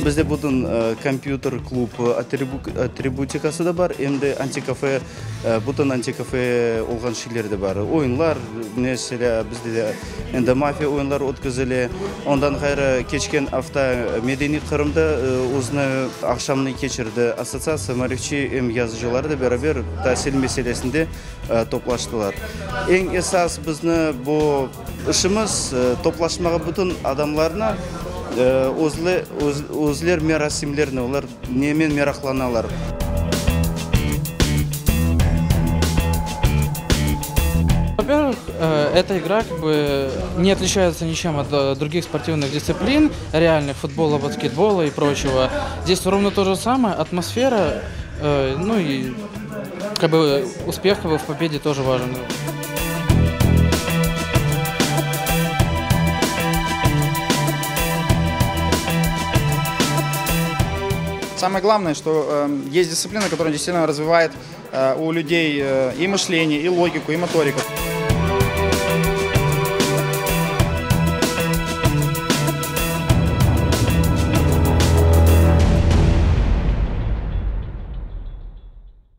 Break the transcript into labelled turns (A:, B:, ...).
A: Bizde bütün kompyuter klub atributikası da bar, em de antikafe, bütün antikafe olğan şeyler de bar. Oyunlar, meselâ, bizde de endi mafiya oyunları ötküzile. Ondan ğayrı, keçken afta Medeniy Qırımda özüni aqşamını keçirdi. Assotsiatsiya maarifçi em yazıcıları da beraber tasil meselesinde toplaştılar. Eñ esas bizni bu işimiz, toplaşmağa bütün adamlarnı özler merasimlerni, olar nemen meraqlanalar.
B: Во-первых, эта игра как бы не отличается ничем от других спортивных дисциплин, реальных футбола, баскетбола и прочего. Здесь ровно то же самое, атмосфера, ну и как бы успех в победе тоже важен.
C: Самое главное, что есть дисциплина, которая действительно развивает у людей и мышление, и логику, и моторику.